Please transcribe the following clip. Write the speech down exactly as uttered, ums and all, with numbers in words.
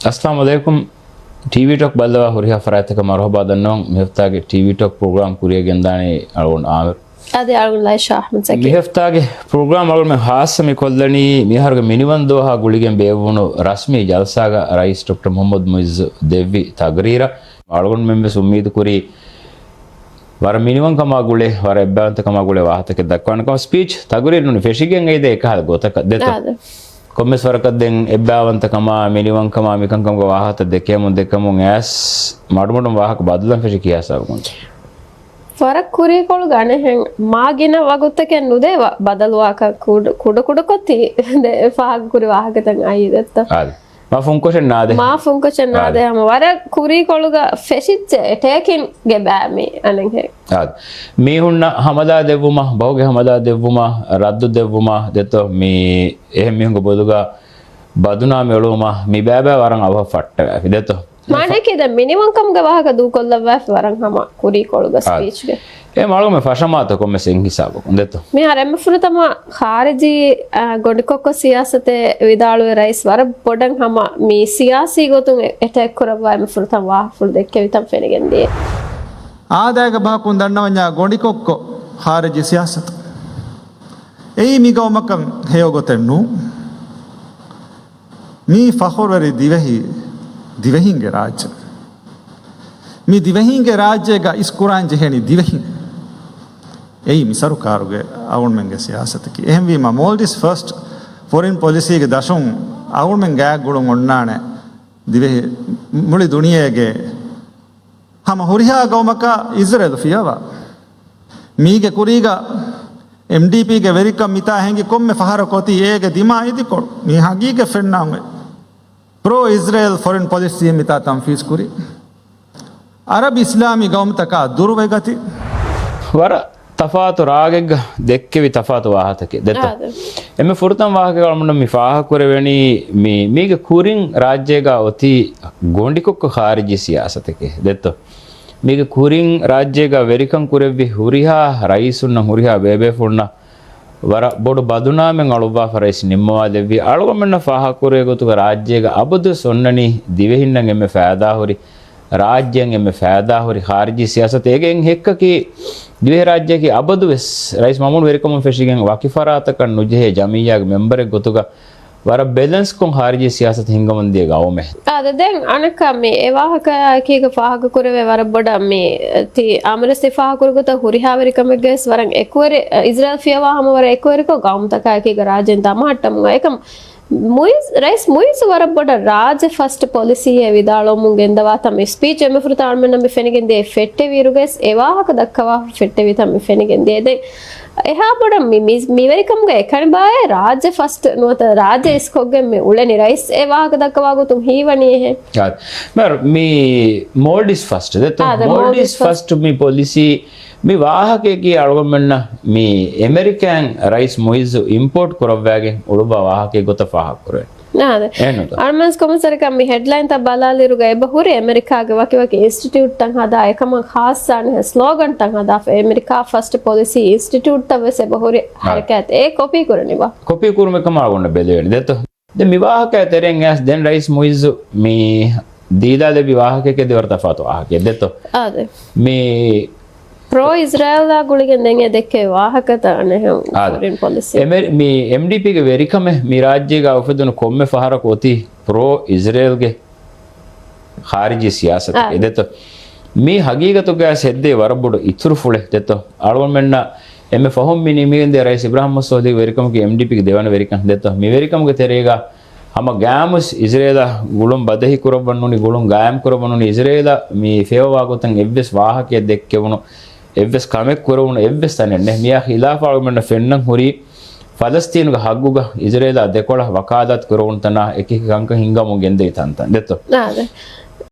އައްސަލާމު ޢަލައިކުމް. ޓީވީ ޓޮކް ބައްލަވާ ހުރިހާ ފަރާތްތަކަށް މަރުޙަބާ ދަންނަވަން. މިހަފްތާގެ ޓީވީ ޓޮކް ޕްރޮގްރާމް ކުރިޔަށް ގެންދާނީ އަޅުގަނޑު އާމިރު. އަދި އަޅުގަނޑު ލައިޝާ އަޙްމަދު ޒަކީ. މިހަފްތާގެ ޕްރޮގްރާމް އަޅުގަނޑުމެން ޚާއްޞަ މި ކޮށްލަނީ މިހާރުގެ މިނިވަން ދުވަހާ ގުޅިގެން ބޭއްވުނު ރަސްމީ ޖަލްސާގަ ރައީސް ޑޮކްޓަރ މުޙައްމަދު މުޢިއްޒު ދެއްވި ތަގްރީރަށް. އަޅުގަނޑުމެން ވެސް އުއްމީދު ކުރީ ވަރަށް މިނިވަންކަމާ ގުޅޭ، ވަރަށް އެއްބާވަންތަކަމާ ގުޅޭ ވާހަކަތަކެއް ދައްކާނެ ކަމަށް. ސްޕީޗް ތަގުރީރު ނޫނީ ފެށިގެން އައިދޭ އެކަހަލަ ގޮތަކަށް ދެތޯ. އާދެ. ކޮންމެސް ވަރަކަށް ދެން އެއްބާވަންތަކަމާ، މިނިވަންކަމާ، މިކަންކަމުގެ ވާހަކަ ދެކެމުން ދެކެމުން އައިސް މަޑުމަޑުން ވާހަކަ ބަދަލަން ފެށި ކިހާ ހިސާބަކުންތަ؟ ވަރަށް ކުރީކޮޅުގަ އަނެއްހެން މާ ގިނަ ވަގުތުތަކެއް ނުދޭ ވަ-، ބަދަލުވާކަށް ކުޑަ، ކުޑަކުޑަކޮށް ތި ދެ ފާހަގަކުރި ވާހަކަތައް އައީ ދެއްތޯ. އާދެ. މާ ފުންކޮށެއް ނާދޭ. މާ ފުންކޮށެއް ނާދޭ. އާދެ. ހަމަ ވަރަށް ކުރީކޮޅުގަ ފެށިއްޖެ އެޓޭކިންގ ގެ ބައި މި އަނެއްހެން. އާދެ. މީހުންނަށް ހަމަލާ ދެއްވުމަށް، ބަހުގެ ހަމަލާ ދެއްވުމަށް، ރައްދު ދެއްވުމަށް ދެއްތޯ، މި އެހެން މީހުންގެ ބޮލުގަ ބަދުނާމި އެޅުވުމަށް މި ބައިބައި ވަރަށް އަވަހަށް ފައްޓަވައިފި ދެއްތޯ. މާނައަކީ ދެން މިނިވަންކަމުގެ ވާހަކަ ދޫކޮށްލައްވައިފި ވަރަށް ހަމަ ކުރީކޮޅުގަ އާ. ސްޕީޗްގެ. އެ މަޅުމެ ފަށަމާތޯ ކޮންމެސް އެއް ހިސާބަކުން ދެއްތޯ. މިހާރު އެންމެ ފުރަތަމަ ޚާރިޖީ، އާ، ގޮނޑިކޮއްކޮ ސިޔާސަތެއް ވިދާޅުވެ ރައީސް ވަރަށް ބޮޑަށް ހަމަ މި ސިޔާސީ ގޮތުން އެ-، އެޓޭކް ކުރައްވާ އެންމެ ފުރަތަމަ ވާހަކަފުޅު ދެއްކެވިތަން ފެނިގެން ދިޔަ. އާދައިގެ ބަހަކުން ދަންނަވަންޏާ ގޮނޑިކޮއްކޮ ޚާރިޖީ ސިޔާސަތު. އެއީ މި ގައުމަކަށް ހެޔޮ ގޮތެއް ނޫން. މީ ފަޚުރުވެރި ދިވެހި، ދިވެހިންގެ ރާއްޖެ. މި ދިވެހިންގެ ރާއްޖޭގަ އިސްކުރާން ޖެހެނީ ދިވެހިން. އެއީ މި ސަރުކާރުގެ އަޅުގަނޑުމެންގެ ސިޔާސަތަކީ. އެހެންވީމަ މޯލްޑިވްސް ފަސްޓް ފޮރިން ޕޮލިސީގެ ދަށުން އަޅުގަނޑުމެން ގާތް ގުޅުން އޮންނާނެ ދިވެހި މުޅި ދުނިޔޭގެ ހަމަ ހުރިހާ ގައުމަކާ އިޒްރޭލު ފިޔަވާ. މީގެ ކުރީގަ އެމްޑީޕީގެ ވެރިކަން މިތާ ހެނގި ކޮންމެ ފަހަރަކު އޮތީ އޭގެ ދިމާ އިދިކޮޅު. މީ ހަގީގަތް ފެންނާން އޮތް. ޕްރޯ އިޒްރޭލް ފޮރިން ޕޮލިސީ މިތާ ތަންފީޒް ކުރީ. އަރަބް އިސްލާމީ ގައުމުތަކާ ދުރުވެގަތި. ވަރަށް ތަފާތު ރާގެއްގަ ދެއްކެވި ތަފާތު ވާހަކަތަކެއް ދެއްތޯ. އާދެ. އެންމެ ފުރަތަމަ ވާހަކަ އަޅުގަނޑު މި ފާހަގަކުރެވެނީ މި، މީގެ ކުރިން ރާއްޖޭގަ އޮތީ ގޮނޑިކޮއްކޮ ޚާރިޖީ ސިޔާސަތެކޭ ދެއްތޯ. މީގެ ކުރިން ރާއްޖޭގަ ވެރިކަން ކުރެއްވި ހުރިހާ ރައީސުންނަށް، ހުރިހާ ބޭބޭފުޅުންނަށް ވަރަށް ބޮޑު ބަދުނާމެއް އަޅުއްވާފަ ރައީސް ނިންމަވާ ދެއްވި. އަޅުގަނޑުމެންނަށް ފާހަގަކުރޭ ގޮތުގަ ރާއްޖޭގަ އަބަދުވެސް އޮންނަނީ ދިވެހިންނަށް އެންމެ ފައިދާހުރި، ރާއްޖެއަށް އެންމެ ފައިދާހުރި ޚާރިޖީ ސިޔާސަތެއް. އޭގެ އެއް ހެއްކަކީ ދިވެހިރާއްޖެއަކީ އަބަދުވެސް ރައީސް މައުމޫނު ވެރިކަމުން ފެށިގެން ވަކި ފަރާތަކަށް ނުޖެހޭ ޖަމިއްޔާގެ މެމްބަރެއް ގޮތުގަ ވަރަށް ބެލެންސްކޮށް ޚާރިޖީ ސިޔާސަތު ހިންގަމުން ދިޔަ ގައުމެއް. އާދެ، ދެން އަނެއްކާ މި އެ ވާހަކައާއެކީގަ ފާހަގަކުރެވޭ ވަރަށް ބޮޑަށް މި ތި އާމިރު ވެސް ތި ފާހަގަކުރި ގޮތަށް ހުރިހާވެރިކަމެއްގަވެސް ވަރަށް އެކުވެރި، އިޒްރޭލް ފިޔަވާ ހަމަ ވަރަށް އެކުވެރިކޮށް ގައުމުތަކާއެކީގަ ރާއްޖޭން ދަމަހައްޓަމުން. އެކަމް މުއިޒް، ރައީސް މުއިޒް ވަރަށް ބޮޑަށް ރާއްޖެ ފަސްޓް ޕޮލިސީއޭ ވިދާޅުވަމުން ގެންދަވާތަން މި ސްޕީޗް އެންމެ ފުރަތަމަ އަޅުމެންނަށް މި ފެނިގެންދިޔަ ފެއްޓެވިއިރުގަވެސް އެ ވާހަކަ ދައްކަވާފަ ފެއްޓެވިތަން މި ފެނިގެންދިޔަ. ދެން އެހާ ބޮޑަށް މި، މި، މިވެރިކަމުގެ އެކަނި ބާއޭ ރާއްޖެ ފަސްޓް ނުވަތަ ރާއްޖެ އިސްކޮށްގެން މި އުޅެނީ ރައީސް އެ ވާހަކަ ދައްކަވާ ގޮތުން ހީވަނީ އެހެން. އާ، މި މޯލްޑިވްސް ފަސްޓް ދެއްތޯ؟ އާ، ދެ މޯލްޑިވްސް މޯލްޑިވްސް ފަސްޓް. ފަސްޓް މި ޕޮލިސީ މި ވާހަކައަކީ އަޅުގަނޑުމެންނަށް މި އެމެރިކާއިން ރައީސް މުއިއްޒު އިމްޕޯޓް ކުރައްވާގެން އުޅުއްވާ ވާހަކައެއް ގޮތަށް ފާހަގަކުރެވޭ. އާދެ. އެހެންނުތަ؟ އަޅުމެން ކޮމެންޓްސްތަކަށް މި ހެޑްލައިންތައް ބަލާލިއިރުގަ އެބަ ހުރި އެމެރިކާގެ ވަކިވަކި އިންސްޓިޓިއުޓްތައް ހަދާ އެކަމަށް ޚާއްސަ ސްލޯގަންތައް ހަދާފަ އެމެރިކާ ފަސްޓް ޕޮލިސީ އިންސްޓިޓިއުޓްތައް ވެސް އެބަ ހުރި އާ. ހަރަކާތް އެ ކޮޕީ ކުރަނީ ބާ؟ ކޮޕީ ކުރުމެއް ކަމަށް އަޅުގަނޑަށް ބެލެވޭނެ ދެއްތޯ. ދެން މި ވާހަކައި ތެރެއިން އައިސް ދެން ރައީސް މުއިއްޒު މި ދީދާ ލެއްވި ވާހަކައަކީ ވަރަށް ތަފާތު ވާހަކައެއް ދެއްތޯ. އާދެ. މި ޕްރޯ އިޒްރޭލާ ގުޅިގެން ދެން އެ ދެއްކެވި ވާހަކަތައް އަނެއްހެން އާދެ. ފޮރިން ޕޮލިސީ. އެމެ-، މި އެމްޑީޕީގެ ވެރިކަމެއް މި ރާއްޖޭގަ އުފެދުނު ކޮންމެ ފަހަރަކު އޮތީ ޕްރޯ އިޒްރޭލްގެ ޚާރިޖީ ސިޔާސަތެއް އާ. އެ ދެއްތޯ. މީ ހަގީގަތުގައި ސެއްދޭ ވަރަށް ބޮޑު އިތުރުފުޅެއް ދެއްތޯ. އަޅުގަނޑުމެންނަށް އެންމެ ފަހުން މި ނިމިގެންދިޔަ ރައީސް އިބްރާހިމް ސޯލިހުގެ ވެރިކަމަކީ އެމްޑީޕީގެ ދެވަނަ ވެރިކަން ދެއްތޯ. މި ވެރިކަމުގެ ތެރޭގަ ހަމަ ގާމުސް އިޒްރޭލަށް ގުޅުން ބަދަހި ކުރައްވަން ނޫނީ، ގުޅުން ގާއިމް ކުރައްވަން ނޫނީ، އިޒްރޭލަށް މި ފޭވާ ގޮތަށް އެއްވެސް ވާހަކައެއް ދެއްކެވުނު، އެއްވެސް ކަމެއް ކުރެވުނު އެއްވެސް ތަނެއް ނެތް. މިއާ ޚިލާފަށް އަޅުގަނޑަށް ފެންނަން ހުރީ ފަލަސްތީނުގެ ހައްގުގަ އިޒްރޭލާ ދެކޮޅަށް ވަކާލާތު ކުރެވުނު ތަނާ އެކި ކަންކަން ހިންގަމުން ގެންދެވި ތަންތަން ދެއްތޯ. އާދެ.